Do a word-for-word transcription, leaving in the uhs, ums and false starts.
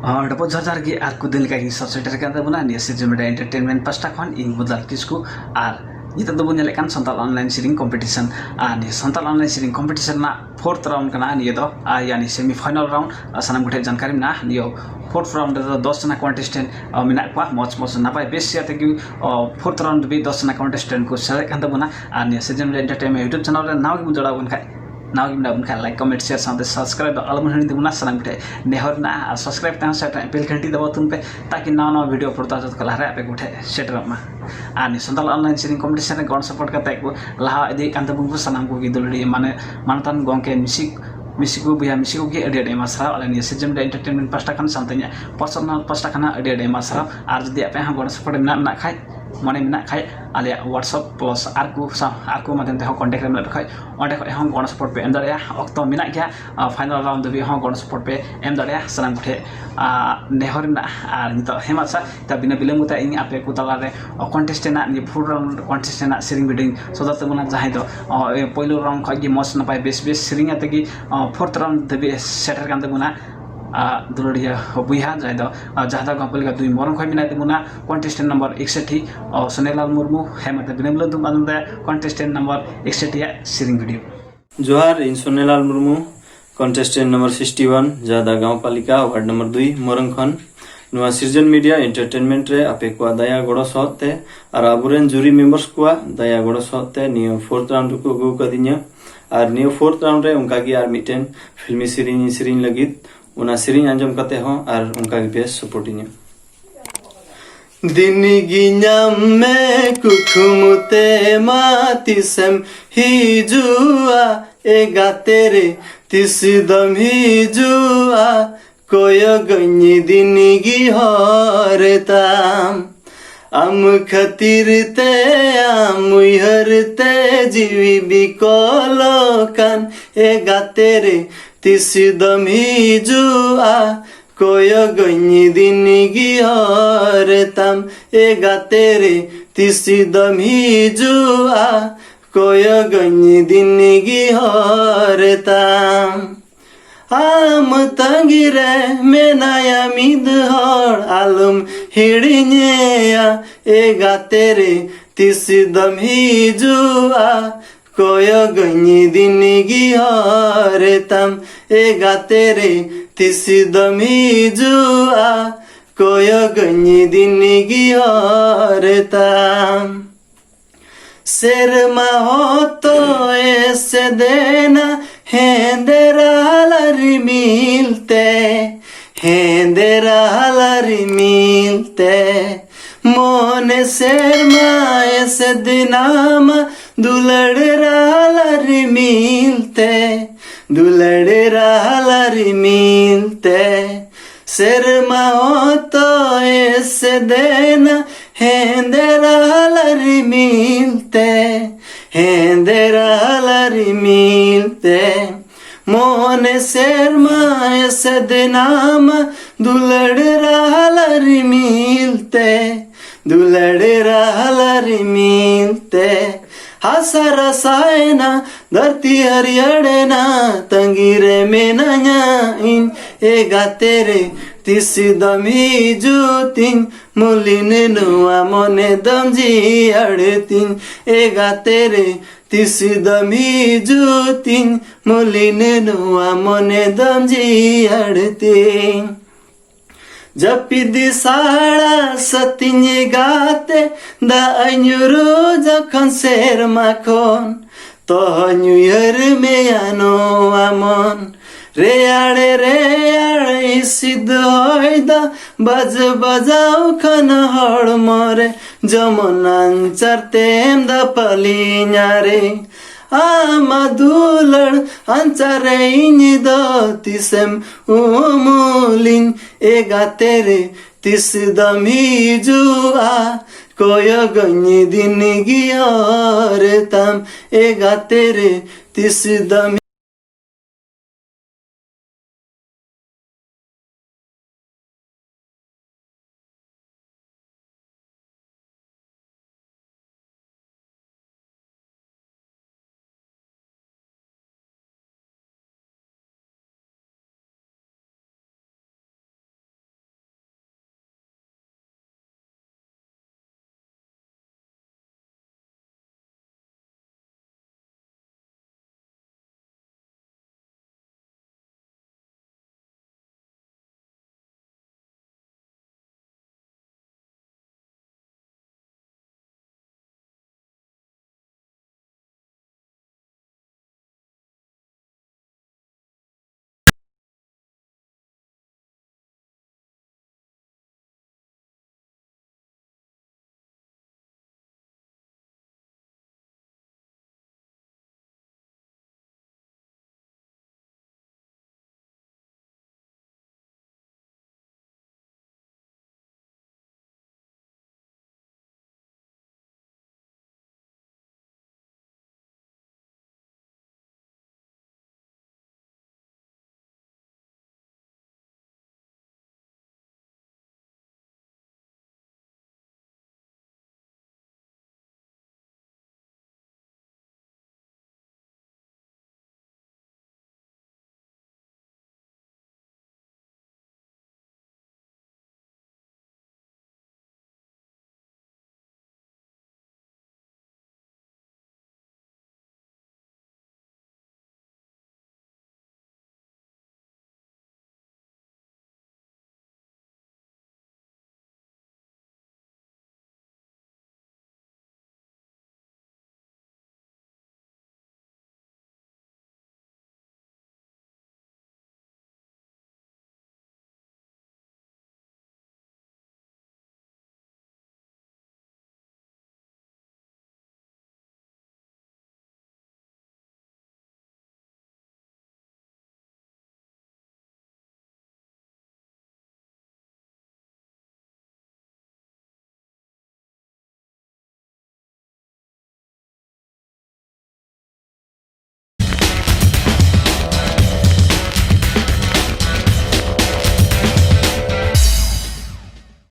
ᱦᱚᱸ, ᱰᱚᱵᱚᱞ ᱡᱚᱦᱟᱨ ᱡᱚᱦᱟᱨ ᱜᱮ ᱟᱨ ᱠᱩᱫᱤᱱ ᱞᱮᱠᱟ ᱜᱤᱧ ᱥᱮᱴᱮᱨ ᱟᱠᱟᱱ ᱛᱟᱵᱚᱱᱟ ᱱᱤᱭᱟᱹ ᱥᱤᱨᱡᱚᱱ ᱢᱤᱰᱤᱭᱟ ᱮᱱᱴᱟᱨᱴᱮᱱᱢᱮᱱᱴ ᱯᱟᱥᱴᱟ ᱠᱷᱚᱱ᱾ ᱤᱧ ᱵᱚᱫᱟᱞ ᱠᱤᱥᱠᱩ᱾ ᱟᱨ ᱱᱤᱛᱚᱜ ᱫᱚᱵᱚᱱ ᱧᱮᱞᱮᱫ ᱠᱟᱱ ᱥᱟᱱᱛᱟᱲ ᱚᱱᱞᱟᱭᱤᱱ ᱥᱮᱨᱮᱧ ᱠᱚᱢᱯᱤᱴᱤᱥᱚᱱ᱾ ᱟᱨ ᱱᱤᱭᱟᱹ ᱥᱟᱱᱛᱟᱲ ᱚᱱᱞᱟᱭᱤᱱ ᱥᱮᱨᱮᱧ ᱠᱚᱢᱯᱤᱴᱤᱥᱚᱱ ᱨᱮᱱᱟᱜ ᱯᱷᱳᱨᱛᱷ ᱨᱟᱣᱩᱱᱰ ᱠᱟᱱᱟ ᱱᱤᱭᱟᱹ ᱫᱚ᱾ ᱟᱨ ᱭᱟᱱᱤ ᱥᱮᱢᱤ ᱯᱷᱟᱭᱱᱟᱞ ᱨᱟᱣᱩᱱᱰ᱾ ᱟᱨ ᱥᱟᱱᱟᱢ ᱠᱚᱴᱷᱮᱱ ᱡᱟᱱᱠᱟᱨᱤ ᱢᱮᱱᱟᱜᱼᱟ, ᱱᱤᱭᱟᱹ ᱯᱷᱳᱨᱛᱷ ᱨᱟᱣᱩᱱᱰ ᱨᱮᱫᱚ ᱫᱚᱥ ᱡᱚᱱᱟ ᱠᱚᱱᱴᱮᱥᱴᱮᱱᱴ ᱢᱮᱱᱟᱜ ᱠᱚᱣᱟ᱾ ᱢᱚᱡᱽ ᱢᱚᱡᱽ ᱱᱟᱯᱟᱭ ᱵᱮᱥ ᱪᱮᱦᱨᱟ ᱛᱮᱜᱮ ᱯᱷᱳᱨᱛᱷ ᱨᱟᱣᱩᱱᱰ ᱫᱷᱟᱹᱵᱤᱡ ᱫᱚᱥ ᱡᱚᱱᱟ ᱠᱚᱱᱴᱮᱥᱴᱮᱱᱴ ᱠᱚ ᱥᱮᱞᱮᱫ ᱠᱟᱱ ᱛᱟᱵᱚᱱᱟ᱾ ᱟᱨ ᱱᱤᱭᱟᱹ ᱥᱤᱨᱡᱚᱱ ᱢᱤᱰᱤᱭᱟ ᱮᱱᱴᱟᱨᱴᱮᱱᱢᱮᱱᱴ ᱭᱩᱴᱩᱵᱽ ᱪᱮᱱᱮᱞ ᱨᱮ ᱱᱟᱣᱟ ᱜᱮᱵᱚᱱ ᱡᱚᱲᱟᱣ ᱟᱠᱟᱱ ᱠᱷᱟᱡ, ᱱᱟᱣᱟ ᱜᱮ ᱢᱮᱱᱟᱜ ᱵᱚᱱ ᱠᱷᱟᱡ, ᱞᱟᱭᱤᱠ, ᱠᱚᱢᱮᱱᱴ, ᱥᱮᱭᱟᱨ ᱥᱟᱶᱛᱮ ᱥᱟᱵᱥᱠᱨᱟᱭᱤᱵ ᱫᱚ ᱟᱞᱚᱵᱚᱱ ᱦᱤᱲᱤᱧ ᱛᱟᱵᱚᱱᱟ᱾ ᱥᱟᱱᱟᱢ ᱠᱚᱴᱷᱮᱱ ᱱᱮᱦᱚᱨ ᱢᱮᱱᱟᱜᱼᱟ᱾ ᱟᱨ ᱥᱟᱵᱥᱠᱨᱟᱭᱤᱵ ᱛᱮᱦᱚᱸ ᱥᱮ ᱵᱮᱞ ᱜᱷᱟᱱᱴᱤ ᱫᱟᱵᱟᱣ ᱛᱟᱵᱚᱱ ᱯᱮ, ᱛᱟᱠᱤ ᱱᱟᱣᱟ ᱱᱟᱣᱟ ᱵᱷᱤᱰᱤᱭᱳ ᱯᱚᱨᱫᱟ ᱡᱚᱛᱚ ᱠᱷᱚᱱ ᱞᱟᱦᱟᱨᱮ ᱟᱯᱮ ᱠᱚᱴᱷᱮᱱ ᱥᱮᱴᱮᱨᱚᱜ ᱢᱟ᱾ ᱟᱨ ᱱᱤᱭᱟᱹ ᱥᱟᱱᱛᱟᱲ ᱚᱱᱞᱟᱭᱤᱱ ᱥᱮᱨᱮᱧ ᱠᱚᱢᱯᱤᱴᱤᱥᱚᱱ ᱨᱮ ᱜᱚᱲᱚ ᱥᱟᱯᱳᱨᱴ ᱠᱟᱛᱮ ᱠᱚ ᱞᱟᱦᱟ ᱤᱫᱤᱭᱮᱫ ᱠᱟᱱ ᱛᱟᱵᱚᱱ ᱠᱚ ᱥᱟᱱᱟᱢ ᱠᱚᱜᱮ ᱫᱩᱞᱟᱹᱲᱤᱭᱟᱹ ᱢᱟᱱᱮ ᱢᱟᱱᱚᱛᱟᱱ ᱜᱚᱢᱠᱮ ᱢᱤᱥᱤ, ᱢᱤᱥᱤ ᱠᱚ ᱵᱚᱭᱦᱟ ᱢᱤᱥᱤ ᱠᱚᱜᱮ ᱟᱹᱰᱤ ᱟᱹᱰᱤ ᱟᱭᱢᱟ ᱥᱟᱨᱦᱟᱣ᱾ ᱟᱞᱮ ᱱᱤᱭᱟᱹ ᱥᱤᱨᱡᱚᱱ ᱢᱤᱰᱤᱭᱟ ᱮᱱᱴᱟᱨᱴᱮᱱᱢᱮᱱᱴ ᱯᱟᱥᱴᱟ ᱠᱷᱚᱱ ᱥᱟᱶᱛᱮ ᱤᱧᱟᱹᱜ ᱯᱟᱨᱥᱚᱱᱟᱞ ᱯᱟᱥᱴᱟ ᱠᱷᱚᱱ ᱟᱹᱰᱤ ᱟᱹᱰᱤ ᱟᱭᱢᱟ ᱥᱟᱨᱦᱟᱣ᱾ ᱟᱨ ᱡᱩᱫᱤ ᱟᱯᱮ ᱦᱚᱸ ᱜᱚᱲᱚ ᱥᱟᱯᱳᱨᱴ ᱢᱮᱱᱟᱜ ᱢᱮᱱᱟᱜ ᱠᱷᱟᱡ, ᱢᱚᱱᱮ ᱢᱮᱱᱟᱜ ᱠᱷᱟᱡ, ᱟᱞᱮᱭᱟᱜ WhatsApp ᱯᱞᱟᱥ ᱟᱨ ᱠᱚ ᱥᱟᱶ, ᱟᱨ ᱠᱚ ᱢᱟᱫᱽᱫᱷᱚᱢ ᱛᱮᱦᱚᱸ ᱠᱚᱱᱴᱮᱠᱴ ᱨᱮ ᱢᱮᱱᱟᱜ ᱯᱮ ᱠᱷᱟᱡ, ᱚᱸᱰᱮ ᱠᱷᱚᱡ ᱦᱚᱸ ᱜᱚᱲᱚ ᱥᱟᱯᱳᱨᱴ ᱯᱮ ᱮᱢ ᱫᱟᱲᱮᱭᱟᱜᱼᱟ᱾ ᱚᱠᱛᱚ ᱢᱮᱱᱟᱜ ᱜᱮᱭᱟ, ᱟᱨ ᱯᱷᱟᱭᱱᱟᱞ ᱨᱟᱣᱩᱱᱰ ᱫᱷᱟᱹᱵᱤᱡ ᱦᱚᱸ ᱜᱚᱲᱚ ᱥᱟᱯᱳᱨᱴ ᱯᱮ ᱮᱢ ᱫᱟᱲᱮᱭᱟᱜᱼᱟ ᱥᱟᱱᱟᱢ ᱠᱚᱴᱷᱮᱱ᱾ ᱟᱨ ᱱᱮᱦᱚᱨ ᱢᱮᱱᱟᱜᱼᱟ᱾ ᱟᱨ ᱱᱤᱛᱚᱜ ᱦᱮᱢᱟ ᱥᱟ ᱛᱟ ᱵᱤᱱᱟᱹ ᱵᱤᱞᱚᱢ ᱠᱟᱛᱮ ᱤᱧ ᱟᱯᱮ ᱠᱚ ᱛᱟᱞᱟᱨᱮ ᱠᱚᱱᱴᱮᱥᱴ ᱨᱮᱱᱟᱜ ᱱᱤᱭᱟᱹ ᱯᱷᱳᱨ ᱨᱟᱣᱩᱱᱰ ᱠᱚᱱᱴᱮᱥᱴ ᱨᱮᱱᱟᱜ ᱥᱮᱨᱮᱧ ᱵᱷᱤᱰᱤᱭᱳᱧ ᱥᱚᱫᱚᱨ ᱛᱟᱵᱚᱱᱟ, ᱡᱟᱦᱟᱸᱭ ᱫᱚ ᱚ, ᱯᱳᱭᱞᱳ ᱨᱟᱣᱩᱱᱰ ᱠᱷᱚᱡ ᱜᱮ ᱢᱚᱡᱽ ᱱᱟᱯᱟᱭ ᱵᱮᱥ ᱵᱮᱥ ᱥᱮᱨᱮᱧ ᱟᱛᱮ ᱜᱮ ᱯᱷᱳᱨᱛᱷ ᱨᱟᱣᱩᱱᱰ ᱫᱷᱟᱹᱵᱤᱡ ᱮ ᱥᱮᱴᱮᱨ ᱠᱟᱱ ᱛᱟᱵᱚᱱᱟ᱾ ᱟᱨ ᱫᱩᱞᱟᱹᱲᱤᱭᱟᱹ ᱵᱚᱭᱦᱟ ᱡᱟᱦᱟᱸᱭ ᱫᱚ ᱟᱨ ᱡᱟᱦᱟᱸ ᱫᱚ ᱜᱟᱶᱯᱟᱞᱤᱠᱟ ᱫᱩᱭ ᱢᱚᱨᱚᱝ ᱠᱷᱚᱡ ᱢᱮᱱᱟᱭ ᱛᱟᱵᱚᱱᱟ, ᱠᱚᱱᱴᱮᱥᱴᱮᱱᱴ ᱱᱟᱢᱵᱟᱨ ᱮᱠᱥᱚᱴᱴᱤ, ᱚ, ᱥᱳᱱᱮᱞᱟᱞ ᱢᱩᱨᱢᱩ᱾ ᱦᱮᱸ, ᱢᱟ ᱛᱚᱵᱮ ᱵᱤᱞᱚᱢ ᱵᱤᱞᱚᱢ ᱫᱚ ᱟᱸᱡᱚᱢ ᱫᱟ ᱠᱚᱱᱴᱮᱥᱴᱮᱱᱴ ᱱᱟᱢᱵᱟᱨ ᱮᱠᱥᱚᱴᱴᱤ ᱟᱜ ᱥᱮᱨᱮᱧ ᱵᱷᱤᱰᱤᱭᱳ᱾ ᱡᱚᱦᱟᱨ, ᱤᱧ ᱥᱳᱱᱮᱞᱟᱞ ᱢᱩᱨᱢᱩ, ᱠᱚᱱᱴᱮᱥᱴᱮᱱᱴ ᱱᱟᱢᱵᱟᱨ ᱥᱤᱠᱥᱴᱤ ᱳᱣᱟᱱ, ᱡᱟᱦᱟᱸ ᱫᱚ ᱜᱟᱶᱯᱟᱞᱤᱠᱟ ᱣᱟᱨᱰ ᱱᱟᱢᱵᱟᱨ ᱫᱩᱭ ᱢᱚᱨᱚᱝ ᱠᱷᱚᱱ᱾ ᱱᱚᱣᱟ ᱥᱤᱨᱡᱚᱱ ᱢᱤᱰᱤᱭᱟ ᱮᱱᱴᱟᱨᱴᱮᱱᱢᱮᱱᱴ ᱨᱮ ᱟᱯᱮ ᱠᱚᱣᱟᱜ ᱫᱟᱭᱟ ᱜᱚᱲᱚ ᱥᱚᱦᱚᱫ ᱛᱮ ᱟᱨ ᱟᱵᱚᱨᱮᱱ ᱡᱩᱨᱤ ᱢᱮᱢᱵᱟᱨᱥ ᱠᱚᱣᱟᱜ ᱫᱟᱭᱟ ᱜᱚᱲᱚ ᱥᱚᱦᱚᱫ ᱛᱮ ᱱᱤᱭᱟᱹ ᱯᱷᱳᱨᱛᱷ ᱨᱟᱣᱩᱱᱰ ᱨᱮᱠᱚ ᱟᱹᱜᱩ ᱟᱠᱟᱫᱤᱧᱟ᱾ ᱟᱨ ᱱᱤᱭᱟᱹ ᱯᱷᱳᱨᱛᱷ ᱨᱟᱣᱩᱱᱰ ᱨᱮ ᱚᱱᱠᱟ ᱜᱮ ᱟᱨ ᱢᱤᱫᱴᱮᱱ ᱯᱷᱤᱞᱢᱤ ᱥᱮᱨᱮᱧ ᱤᱧ ᱥᱮᱨᱮᱧ ᱞᱟᱹᱜᱤᱫ, ᱚᱱᱟ ᱥᱮᱨᱮᱧ ᱟᱸᱡᱚᱢ ᱠᱟᱛᱮ ᱦᱚᱸ ᱟᱨ ᱚᱱᱠᱟ ᱜᱮᱯᱮ ᱥᱟᱯᱳᱨᱴ ᱤᱧᱟ᱾ ᱫᱤᱱ ᱜᱮ ᱧᱟᱢ ᱢᱮ ᱠᱩᱠᱢᱩ ᱛᱮ ᱢᱟ ᱛᱤᱥᱮᱢ ᱦᱤᱡᱩᱜᱼᱟ, ᱮ ᱜᱟᱛᱮ ᱨᱮ ᱛᱤᱥ ᱫᱚᱢ ᱦᱤᱡᱩᱜᱼᱟ, ᱠᱚᱭᱚᱜᱟᱹᱧ ᱫᱤᱱ ᱜᱮ ᱦᱚᱨ ᱛᱟᱢ᱾ ᱟᱢ ᱠᱷᱟᱹᱛᱤᱨ ᱛᱮ, ᱟᱢ ᱩᱭᱦᱟᱹᱨ ᱛᱮ ᱡᱤᱣᱤ ᱵᱤᱠᱚᱞᱚᱜ ᱠᱟᱱ, ᱮ ᱜᱟᱛᱮ ᱨᱮ ᱛᱤᱥ ᱫᱚᱢ ᱦᱤᱡᱩᱜᱼᱟ, ᱠᱚᱭᱚᱜᱟᱹᱧ ᱫᱤᱱ ᱜᱮ ᱦᱚᱨ ᱛᱟᱢ, ᱮ ᱜᱟᱛᱮ ᱨᱮ ᱛᱤᱥ ᱫᱚᱢ ᱦᱤᱡᱩᱜᱼᱟ, ᱠᱚᱭᱚᱜᱟᱹᱧ ᱫᱤᱱ ᱜᱮ ᱦᱚᱨ ᱛᱟᱢ᱾ ᱟᱢ ᱛᱟᱺᱜᱤ ᱨᱮ ᱢᱮᱱᱟᱭᱟ ᱢᱤᱫ ᱦᱚᱲ, ᱟᱞᱚᱢ ᱦᱤᱲᱤᱧᱮᱭᱟ ᱮ ᱜᱟᱛᱮ ᱨᱮ, ᱛᱤᱥ ᱫᱚᱢ ᱦᱤᱡᱩᱜᱼᱟ? ᱠᱚᱭᱚᱜᱟᱹᱧ ᱫᱤᱱ ᱜᱮ ᱦᱚᱨ ᱛᱟᱢ ᱮ ᱜᱟᱛᱮ ᱨᱮ, ᱛᱤᱥ ᱫᱚᱢ ᱦᱤᱡᱩᱜᱼᱟ? ᱠᱚᱭᱚᱜᱟᱹᱧ ᱫᱤᱱ ᱜᱮ ᱦᱚᱨ ᱛᱟᱢ᱾ ᱥᱮᱨᱢᱟ ᱦᱚᱸᱛᱚ ᱮᱥᱮᱫᱮᱱᱟ ᱦᱮᱸᱫᱮ ᱨᱟᱦᱞᱟ ᱨᱤᱢᱤᱞ ᱛᱮ, ᱦᱮᱸᱫᱮ ᱨᱟᱦᱞᱟ ᱨᱤᱢᱤᱞ ᱛᱮ᱾ ᱢᱚᱱᱮ ᱥᱮᱨᱢᱟ ᱮᱥᱮᱫᱮᱱᱟ ᱢᱟ ᱫᱩᱞᱟᱹᱲ ᱨᱟᱦᱞᱟ ᱨᱤᱢᱤᱞ ᱛᱮ, ᱫᱩᱞᱟᱹᱲ ᱨᱟᱦᱞᱟ ᱨᱤᱢᱤᱞ ᱛᱮ᱾ ᱥᱮᱨᱢᱟ ᱦᱚᱸᱛᱚ ᱮᱥᱮᱫᱮᱱᱟ ᱦᱮᱸᱫᱮ ᱨᱟᱦᱞᱟ ᱨᱤᱢᱤᱞ ᱛᱮ, ᱦᱮᱸᱫᱮ ᱨᱟᱦᱞᱟ ᱨᱤᱢᱤᱞ ᱛᱮ᱾ ᱢᱚᱱᱮ ᱥᱮᱨᱢᱟ ᱮᱥᱮᱫᱮᱱᱟ ᱢᱟ ᱫᱩᱞᱟᱹᱲ ᱨᱟᱦᱞᱟ ᱨᱤᱢᱤᱞ ᱛᱮ, ᱫᱩᱞᱟᱹᱲ ᱨᱟᱦᱞᱟ ᱨᱤᱢᱤᱞ ᱛᱮ᱾ ᱦᱟᱥᱟ ᱨᱟᱥᱟᱭᱮᱱᱟ, ᱫᱷᱟᱹᱨᱛᱤ ᱦᱟᱹᱨᱭᱟᱹᱲᱮᱱᱟ, ᱛᱟᱺᱜᱤ ᱨᱮ ᱢᱮᱱᱟᱧᱟ ᱤᱧ ᱮ ᱜᱟᱛᱮ ᱨᱮ, ᱛᱤᱥ ᱫᱚᱢ ᱦᱤᱡᱩᱜ ᱛᱤᱧ, ᱢᱩᱞᱤᱱ ᱱᱚᱣᱟ ᱢᱚᱱᱮ ᱫᱚᱢ ᱡᱤᱭᱟᱹᱲ ᱛᱤᱧ ᱮ ᱜᱟᱛᱮ ᱨᱮ, ᱛᱤᱥ ᱫᱚᱢ ᱦᱤᱡᱩᱜ ᱛᱤᱧ, ᱢᱩᱞᱤᱱ ᱱᱚᱣᱟ ᱢᱚᱱᱮ ᱫᱚᱢ ᱡᱤᱭᱟᱹᱲ ᱛᱤᱧ᱾ ᱡᱟᱹᱯᱤᱫ ᱥᱟᱲᱟ ᱥᱟᱹᱛᱤᱧ ᱜᱟᱛᱮ, ᱫᱟᱜ ᱧᱩᱨᱩ ᱡᱚᱠᱷᱚᱱ ᱥᱮᱨᱢᱟ ᱠᱷᱚᱱ, ᱛᱚᱦᱚᱧ ᱩᱭᱦᱟᱹᱨ ᱢᱮᱭᱟ ᱱᱚᱣᱟ ᱢᱚᱱ᱾ ᱨᱮᱭᱟᱲ ᱨᱮᱭᱟᱲ ᱦᱤᱥᱤᱫ ᱦᱚᱭ ᱫᱚ ᱵᱟᱡ ᱵᱟᱡᱟᱣ ᱠᱷᱟᱱ ᱦᱚᱲᱢᱚ ᱨᱮ, ᱡᱮᱢᱚᱱ ᱟᱧᱪᱟᱨ ᱛᱮᱢ ᱫᱟᱯᱟᱞᱤᱧᱟ ᱨᱮ᱾ ᱟᱢᱟᱜ ᱫᱩᱞᱟᱹᱲ ᱟᱧᱪᱟᱨ ᱨᱮ ᱤᱧ ᱫᱚ ᱛᱤᱥᱮᱢ ᱩᱢᱩᱞᱤᱧ ᱮ ᱜᱟᱛᱮ ᱨᱮ, ᱛᱤᱥ ᱫᱚᱢ ᱦᱤᱡᱩᱜᱼᱟ? ᱠᱚᱭᱚᱜᱟᱹᱧ ᱫᱤᱱ ᱜᱮ ᱦᱚᱨ ᱛᱟᱢ ᱮ ᱜᱟᱛᱮ ᱨᱮ, ᱛᱤᱥ ᱫᱚᱢ